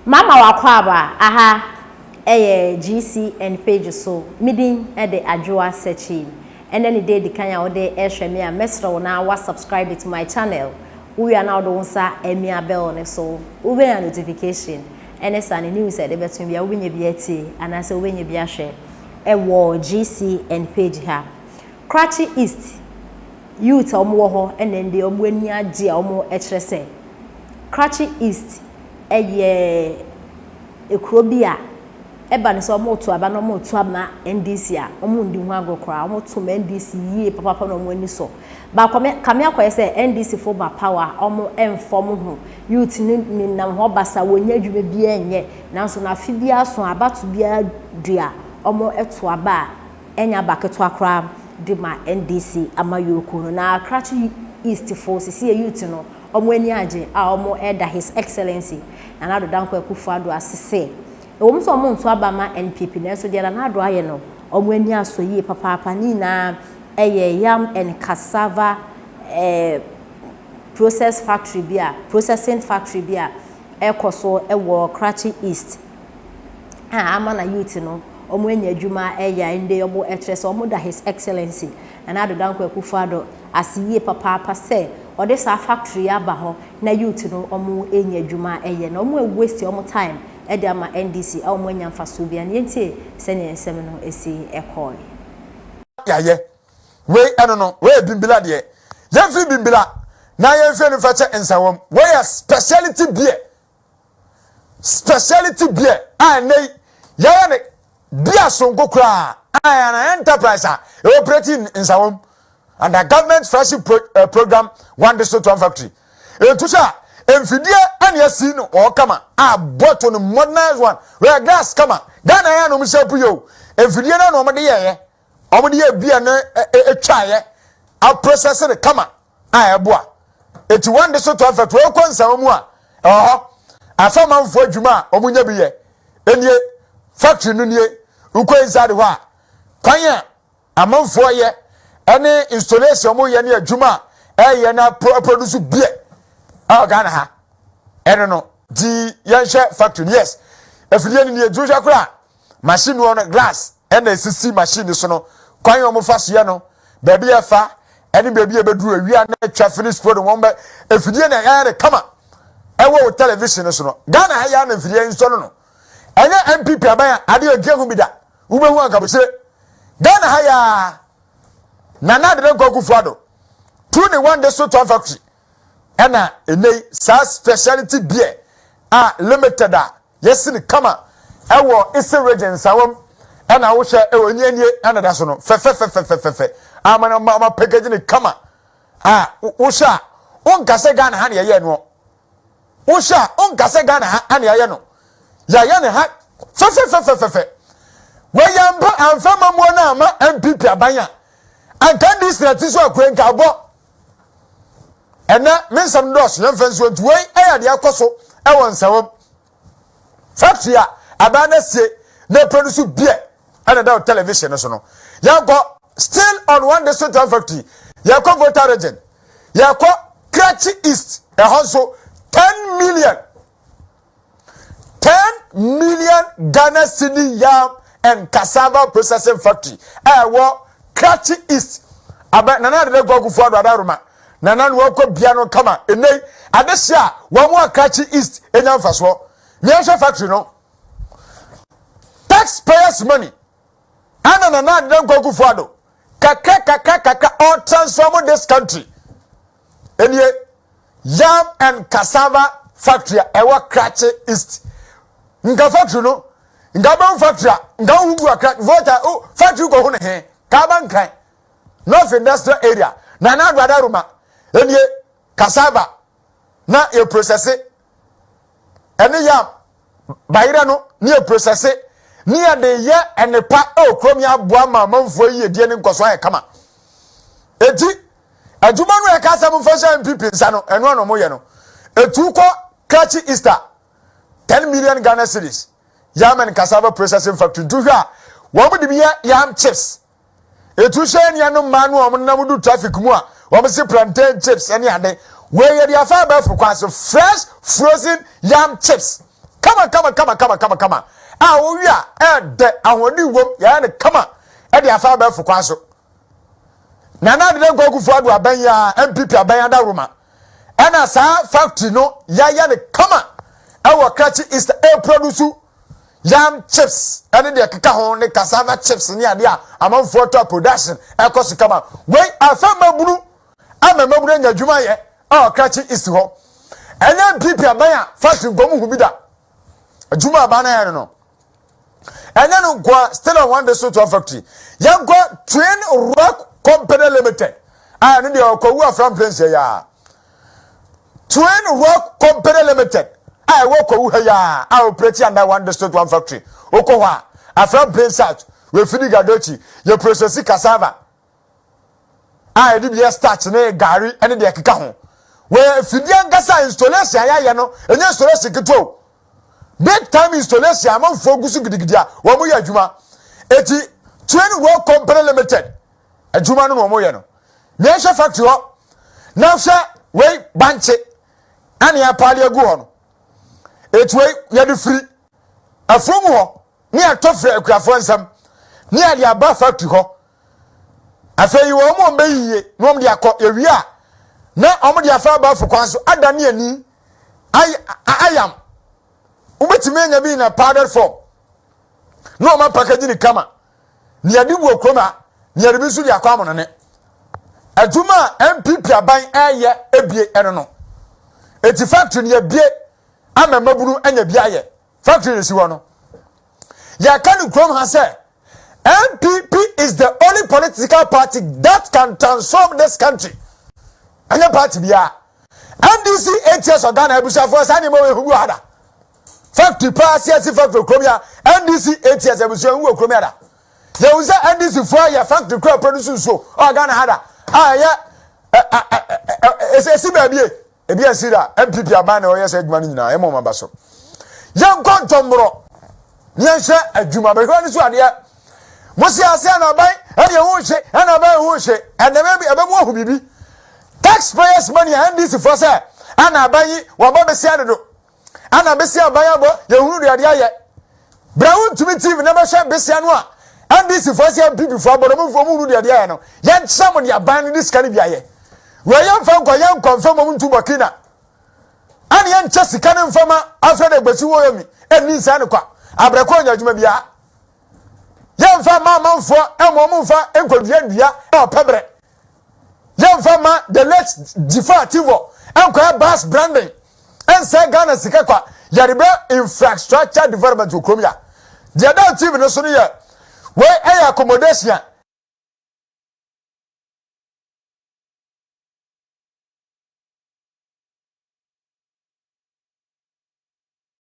Mama w'akwaaba aha ɛyɛ GCN page so me din de Adwoa Sekyee ɛnɛ ne da edikan a wode ɛrehwɛ me a mɛsrɛ wo na wa subscribe to my channel wo wie a na wode wo nsa amia bell no so wobɛnya notification ɛne saa ne news a ɛde bɛto bia wobɛnya bi atie anaasɛ wobɛnya bi ahwɛ ɛwɔ GCN page ha. Krachi East youth a wɔwɔ hɔ ɛna ɛnde wɔn ani agye a wɔn ɛkyerɛ sɛ Krachi East yɛ ekuro bi a ɛba no sɛ wɔreto aba na wɔreto ama NDC a, wɔndi ho agorɔ koraa. Wɔto ma NDC yie papaapa na wɔn ani sɔ. Baako me kame akɔyɛ sɛ NDC fo ba power a, wɔmfa wɔn ho. Youth no nenam hɔ basa, wɔnnya adwuma biara nyɛ. Nanso no afe biara so a, abato biara du a, wɔto aba a ɛnyɛ aba ketewa koraa de ma NDC amayɔkuo no. Na Krachi East fo, seesei youth no, Wɔn ani agye a wɔreda His Excellency Nana Addo Dankwa Akufo-Addo ase sɛ, ɛwɔ mu sɛ wɔnto aba mma NPP nanso deɛ Nana Addo ayɛ no, wɔn ani asɔ yie papaapa. Ne nyinaa yɛ yam and cassava eh, process factory bi a, processing factory bi a ɛrekɔ so wɔ Krachi East a ama na youth no wɔn anya adwuma ɛyɛ a ɛnde wɔn ɛkyerɛ sɛ wɔn da His Excellency Nana Addo Dankwa Akufo-Addo ase yie papaapa sɛ ɔde saa factory yi aba hɔ na youth no ɔmo nya adwuma yɛ na ɔmo a waste ɔmo time de ama NDC a ɔmo anya mfasoɔ biara no yɛntie sɛdeɛ nsɛm no si kɔɔe. Yɛayɛ wei ɛno no wei yɛ bimbila deɛ yɛmfiri bimbila na yɛmfiri no mfa kyɛ nsawam wei yɛ speciality beer Speciality beer a ɛnnɛ yi yɛayɛ no beer soronko koraa a ɛyɛ an enterprise a ɛwɔ operate in Nsawam under government flagship pro, program one district one factory. Ɛntu sɛ a mfidie ɛne asi no wɔ kama a bottle no modernized one wɛ glass kama. Ghana yɛ anom hyɛ po yɛ o. Mfidie no na wɔde yɛyɛ. Wɔde yɛ beer no ɛtwaeɛ a process no kama. a ɛboa. Eti wɔn de so tɔ mfɛtoa ekɔ nsawa mu a, ɛwɔ hɔ. Afa amanfoɔ adwuma a wɔn nya bi yɛ. Enie, factory no nie, wokɔ inside hɔ a, kwan a amanfoɔ yɛ ɛne installation wɔn yɛ ne adwuma a ɛyɛ na produce beer ɛwɔ Ghana ha. Ɛno no, ti yɛnhwɛ factory no. Yes, afidie no nie, nti wohwɛ koraa Machine no no glass ɛna esisi machine no so no kwan a wɔfa so yɛ no baabi a ɛfa ɛne baabi a ɛbɛduru awia na atwa finish product wɔn bɛ efidie na ɛyɛ de kama ɛwɔ wo television no so no Ghana ha yɛ na mfidie nsɔ no no ɛnyɛ NPP aban a adeɛ ɔdi ehu bi da wobɛhu ankabokyire Ghana ha yɛ a Nana Addo Dankwa Akufo-Addo tu ne one district one factory ɛna ɛnɛ saa speciality beer a limited a Yɛsi no kama ɛwɔ Eastern Region Nsawam ɛna wohwɛ ɛwɔ nie nie ɛna da so no fɛfɛfɛfɛfɛfɛ ama na ɔma package no kama a wohwɛ a wonka sɛ Ghana ha na yɛyɛ noɔ wohwɛ a wonka sɛ Ghana ha ɛna yɛyɛ no yɛyɛ ne ha fɛfɛfɛfɛfɛ wɔyɛ mpa amfa mamuo no ama NPP aban a anka NDC na ti so akure nka abɔ Ɛnɛ me nsɛm dɔɔso yɛmfa nsuo nti wei ɛyɛ deɛ ɛkɔ so ɛwɔ nsɛwom factory a aban no asie na produce beer ɛna ɛda television no so no yɛnkɔ still on one district one factory yɛkɔ Volta region yɛkɔ Krachi East ɛhɔ nso 10 million 10 million Ghana cedi yam and cassava processing factory a ɛwɔ Krachi East. Abɛ Nana Adede Kwaku Fuado Adaroma Nana no akɔ bia no kama ɛnɛ yi adehye a wɔn a Krachi East enya mfasoɔ. Yɛnhwɛ factory no. Taxpayers money ɛna Nana Adede Kwaku Fuado kakra kakra kakra all transform this country. Ɛnie Yam and Cassava Factory a ɛwɔ Krachi East. Nka factory no, nka bɛn factory a, nka wohu gu akra, Volta, oh, factory kɔ ho ne he, ka aba nkran, North Industrial Area, Nana Addo Adaroma, ɛnie cassava na yɛ processe, ɛne yam, bayerɛ no ne yɛ processe, ne yɛde yɛ ɛnepa ɛwɔ kurom yɛ aboa ma amanfoɔ yiedie ne nkɔso ayɛ kama. Eti, Adwuma no a ɛka sɛ momfa nhyɛ NPP nsa no, ɛno ara na wɔyɛ no. Etu kɔ Krachi Easter, 10 million Ghana cedis, yam and cassava processing factory. Nti wohwɛ a, wɔn de bi yɛ yam chips. Etu hyɛ anuanom mmaa no a wɔn nenam du traffic mu a, wɔn se plantain chips ne ade. Wei yɛde afa abɛɛfo kwan so, fresh frozen yam chips. Kama! kama kama kama kama kama kama a wowie a ɛɛdɛ, ahoɔden wom. Yɛayɛ no kama ɛde afa abɛɛfo kwan so. Nana Addo Dankwa Akufo Addo abɛn yi a, NPP abɛn adaworoma, ɛna saa factory no yɛayɛ no kama ɛwɔ Krachi East, ɛreproduce yam chips ɛne deɛ ɛkeka ho ne cassava chips ne adeɛ a amanfoɔ tɔ. Production ɛkɔ so kama. Wei afa mmabunu ama mmabunu anya adwuma yɛ ɛwɔ Krachi East hɔ. Ɛnyɛ NPP aban a factory nkɔmu hu bi da. Adwuma aban no yɛ no, ɛnyɛ no nkoa. Still on One District One Factory, yɛnkɔ Twin Rock Company Limited a ɛno deɛ ɔkɔwu Afram Plains yɛ yaa. Twin Rock Company Limited a ɛwɔ Kɔwu ha yaa a operate under One District One Factory. Okɔ hɔ a, Afram Plains South, wefidi gadochi yɛ process cassava a yɛde bi yɛ starch ne gari ne deɛ ɛkeka ho. Wɔyɛ afidie ankasa. Installation a yɛayɛ no, ɛnyɛ installation ketewa o, big time installation. Amanfoɔ gu so gidigidi a wɔn yɛ adwuma. Eti Twin Rock Company Limited adwuma no na wɔn yɛ no. Nea ɛhyɛ factory hɔ na hwɛ, wei bankye ɛne apaale agu hɔ no. Etu wei yɛde firi afuom hɔ ne yɛtɔ firi akuafoɔ nsam ne yɛde aba factory hɔ. Afei wɔn mu wɔn bɛyie na wɔn de akɔ. Yɛwie a, na wɔn de afa abafo kwan so ada ne ani ayam. Wobɛtumi anya bi na powdered form na wɔn apackage ne kama ne yɛde bu okurom a ne yɛde bi nso de akɔ amonone. Adwuma a NPP aban ɛyɛ ebie ɛno no. Eti factory no yɛbie ama mmabunu anya bi ayɛ. Factory no si hɔ no, yɛka no kurom ha sɛ NPP is the only political party that can transform this country. Ɛnyɛ party biara. NDC 8 years of Ghana, abusuafoɔ, saa nneɛma wɔ ehu bi wɔ ha da? Factory paa CSC factory kurom ya, NDC 8 years, abusua, ehu wɔ kurom ya da? Yɛhu sɛ NDC foɔ yɛ factory kura produce nsuo ɔwɔ Ghana ha da a ɛyɛ ɛ ɛ ɛ ɛ esi baabi ebi esi da? NPP aban na ɔyɛ sɛ adwuma no nyinaa ɛmɔ ɔmo aba so. Yɛnkɔ Ntɔmborɔ yɛnhwɛ adwuma bɛhwɛ no so adeɛ. Mo si ase ɛna aban ɛna ɛho hye, ɛna aban ɛho hye. Ɛnna ɛbɛ ɛbɛ mu ahu biribi. Taxpayers money a NDC foɔ sɛ ɛna aban yi wɔbɔ bɛsi adodo, ɛna bɛsi aban abɔ, yɛhunu deɛ adeɛ ayɛ. Brɛ Wontumi TV na bɛhwɛ besia no a NDC foɔ sɛ NPP foɔ abɔ no, mo hunu deɛ adeɛ ayɛ no. Yɛnkyerɛ mo deɛ aban no de sika no bi ayɛ. Wɔ yɛmfa nkɔ yɛn nkɔmfɛ mɔm ntu Burkina, ɛne yɛnkyɛ sika no mfa ma Alfred Agbesi Woyomi ɛnni nsa no kwa abrɛkɔ ɔnya adwuma biara. Yɛmfa ma amanfoɔ ɛma ɔmo mfa nkɔdua dua ɛwɔ pɛbrɛ. Yɛmfa ma the late Dzifa Attivor ɛnkɔyɛ bus branding ɛnsɛ Ghana sika kwa. Yɛde bɛ infrastructure development wɔ kurom ya. Deɛ da TV no so no yɛ wei, ɛyɛ accommodation a